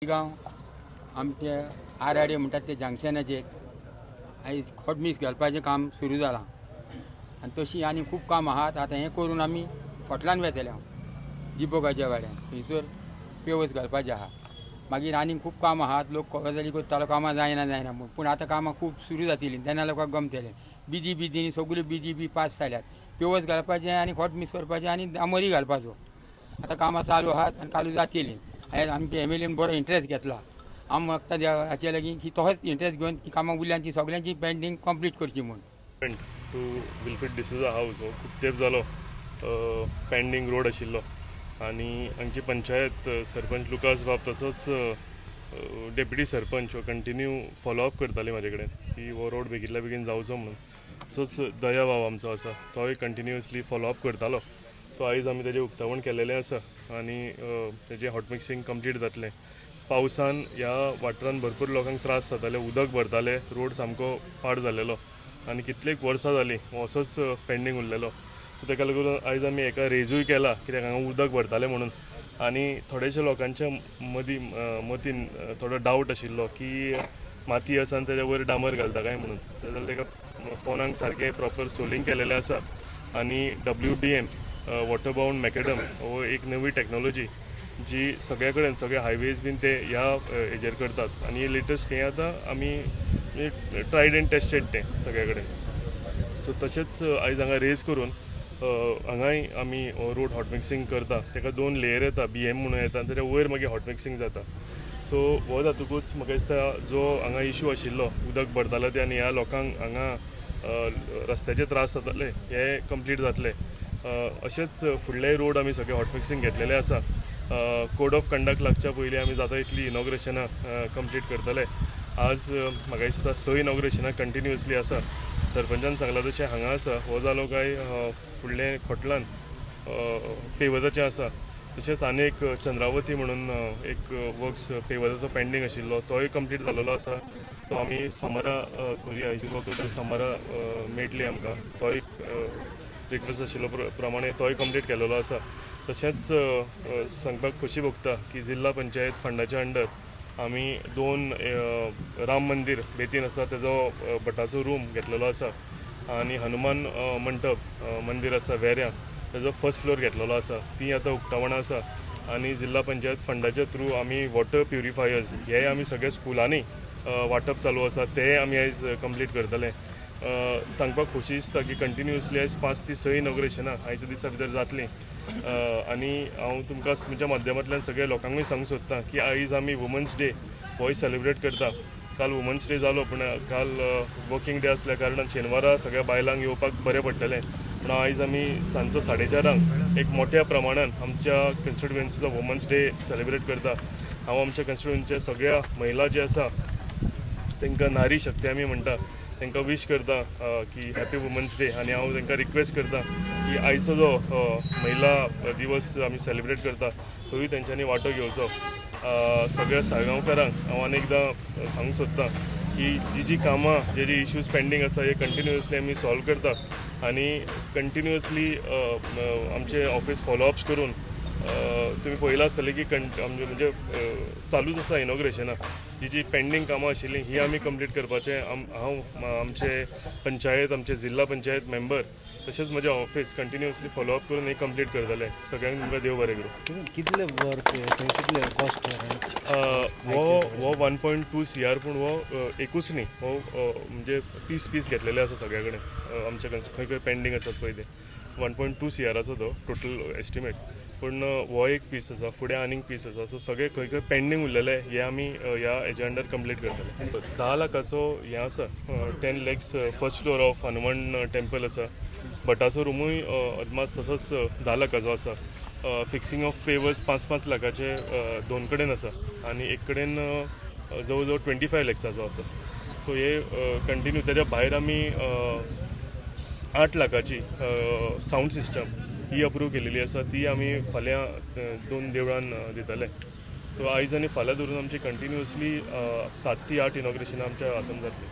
गांव आमचे आराडे म्हणटात ते जंक्शनाचेर आयज हॉटमिक्स घालपाचें काम सुरू जालां आनी तशी आनी खूब काम आहात. आतां हें करून आमी खोटलान वेतले हांव दिपोकाच्या वाड्यान थंयसर पेवस घालपाचें आहा. मागीर आनी खूब काम आहात. लोक गजाली करतालो कामां जायना जायना म्हूण, पूण आतां कामां खूब सुरू जातलीं तेन्ना लोकांक गमतलें. बिजी बिजीनी सगळ्यो बिजी बी पास जाल्यात. पेवस घालपाचें आनी हॉटमिक्स करपाचें आनी डांबरी घालपाचो. आतां कामां चालू आहात आनी चालू जातलीं. आयज आमच्या एम एल एन बरो इंट्रस्ट घेतला. आमी मागता हाचे लागीं की तोच इंट्रस्ट घेवन ती कामां उरल्या ती सगळ्यांची पेंडींग कंप्लीट करची म्हूण. टू विल्फ्रीड डिसोजा हावज हो खूब तेंप जालो पेंडींग रोड आशिल्लो आनी आमची पंचायत सरपंच लुकास बाब तसोच डेप्युटी सरपंच हो कंटिन्यू फॉलोअप करताली म्हाजे कडेन की हो रोड बेगितल्या बेगीन जावचो म्हणून. तसोच दया बाब आमचो आसा, तोय कंटिन्युअसली फॉलोअप करतालो. सो आयज आमी तेजें उक्तावण केलेलें आसा आनी तेजें हॉट मिक्सिंग कंप्लीट जातलें. पावसान ह्या वाठारान भरपूर लोकांक त्रास जाताले, उदक भरताले, रोड सामको पाड जालेलो आनी कितलेक वर्सां जालीं हो असोच पेंडींग उरलेलो. सो तेका लागून आयज आमी हेका रेजूय केला कित्याक हांगा उदक भरतालें म्हणून. आनी थोडेशे लोकांच्या मदीं मतीन थोडो डावट आशिल्लो की माती आसा आनी तेज्या वयर डांबर घालता काय म्हणून. जाल्यार तेका पोनाक सारकें प्रॉपर सोलिंग केलेलें आसा आनी WBM water bound macadam हो एक नवी टॅक्नोलॉजी जी सगळ्या कडेन सगळे हायवेज बीन ते ह्या हेजेर करतात आनी लेटस्ट हें आतां आमी ट्रायड एंड टेस्टेड तें सगळ्या कडेन. सो तशेंच आयज हांगा रेज करून हांगाय आमी रोड हॉट मिक्सिंग करता. तेका दोन लेयर येता, बीएम म्हणून येता आनी तेच्या वयर मागीर हॉट मिक्सिंग जाता. सो हो जातकूच म्हाका दिसता जो हांगा इशू आशिल्लो उदक भरतालो ते आनी ह्या लोकांक हांगा रस्त्याचे त्रास जाताले हे कंप्लीट जातले. अशेंच फुडले रोड आमी सगळे हॉट मिक्सिंग घेतलेले आसा. कोड ऑफ कंडक्ट लागच्या पयलीं आमी जाता इतली इनॉग्रेशनां कंप्लीट करतले. आज म्हाका दिसता 6 इनॉग्रेशनां कंटिन्युअसली आसा. सरपंचान सांगलां तशें हांगा आसा हो जालो काय फुडलें खोटलान पेवजाचें आसा. तशेंच आनी एक चंद्रावती म्हणून एक वर्क्स पेवजाचो पेंडींग आशिल्लो तोय कंप्लीट जालेलो आसा. तो आमी सोमारा करुया, हिजो सोमारा मेळटली आमकां. तोय रिक्वेस्ट आशिल्लो प्रमाणे तोय कंप्लीट केलेलो आसा. तशेंच सांगपाक खोशी भोगता की जिल्हा पंचायत फंडाच्या अंडर आमी 2 राम मंदीर बेतीन आसा तेजो भटाचो रूम घेतलेलो आसा आनी हनुमान मंटप मंदीर आसा वेऱ्यां तेजो फर्स्ट फ्लोर घेतलेलो आसा. ती आतां उक्तावणां आसा आनी जिल्हा पंचायत फंडाच्या थ्रू आमी वॉटर प्युरिफायर्स हे आमी सगळ्या स्कुलांनी वांटप चालू आसा, ते आमी आयज कंप्लीट करतले. सांगपाक खोशी दिसता की कंटिन्युअसली आयज 5 ते 6 इनॉग्रेशनां आयच्या दिसा भितर जातलीं. आनी हांव तुमकां तुमच्या माध्यमांतल्यान सगळ्या लोकांकूय सांगूंक सोदता की आयज आमी वुमन्स डे होय सेलिब्रेट करता. काल वुमन्स डे जालो पूण काल वर्किंग डे आसल्या कारणान शेनवारा सगळ्या बायलांक येवपाक बरें पडटलें. पूण आयज आमी सांजचो 4:30 एक मोठ्या प्रमाणान आमच्या कॉन्स्टिट्युएन्सीचो वुमन्स डे सेलिब्रेट करता. हांव आमच्या कॉन्स्टिट्युएन्सीच्या सगळ्या महिला ज्यो आसा तांकां नारी शक्ती आमी म्हणटा तांकां वीश करता की हॅपी वुमन्स डे. आनी हांव तांकां रिक्वेस्ट करता की आयचो जो महिला दिवस आमी सेलिब्रेट करता तोय तेंच्यांनी वांटो घेवचो. सगळ्या साळगांवकारांक हांव आनी एकदां सांगूंक सोदता की जी जी कामां जे जे इश्यूज पेंडींग आसा हे कंटिन्युअसली आमी सॉल्व करता आनी कंटिन्युअसली आमचे ऑफिस फॉलोअप्स करून तुमी पळयलां आसतलें की आमचे म्हणजे चालूच आसा इनॉग्रेशनां. जी जी पेंडींग कामां आशिल्लीं ही आमी कंप्लीट करपाचें हांव आमचे पंचायत आमचे जिल्हा पंचायत मेंबर तशेंच म्हजें ऑफिस कंटिन्युअसली फॉलोअप करून हे कंप्लीट करतले. सगळ्यांक तुमकां देव बरें करूं. कितले वर्क कितले कॉस्ट? हो हो 1.2 CR पूण हो एकूच न्ही, हो म्हणजे पीस पीस घेतलेले आसा सगळ्या कडेन आमच्या खंय खंय पेंडींग आसात पळय ते 1.2 CRाचो तो टोटल एस्टिमेट. पूण हो एक पीस आसा, फुडें आनीक पीस आसा. सो सगळे खंय खंय पेंडींग उरलेले हे आमी ह्या हेज्या अंडर कंप्लीट करतले. 10 लाखाचो हें आसा, 10 lakhs first floor of Hanuman temple आसा. भटाचो रुमूय अदमास तसोच 10 लाखाचो आसा. फिक्सिंग ऑफ पेवर्स 5-5 लाखाचे 2 कडेन आसा आनी एक कडेन जवळ जवळ 25 लॅक्साचो आसा. सो हे कंटिन्यू. तेज्या भायर आमी 8 लाखाची सावंड सिस्टम ही अप्रूव केलेली आसा, ती आमी फाल्यां 2 देवळान दितले. सो आयज आनी फाल्यां धरून आमची कंटिन्युअसली 7 ते 8 इनॉग्रेशनां आमच्या हातान जातली.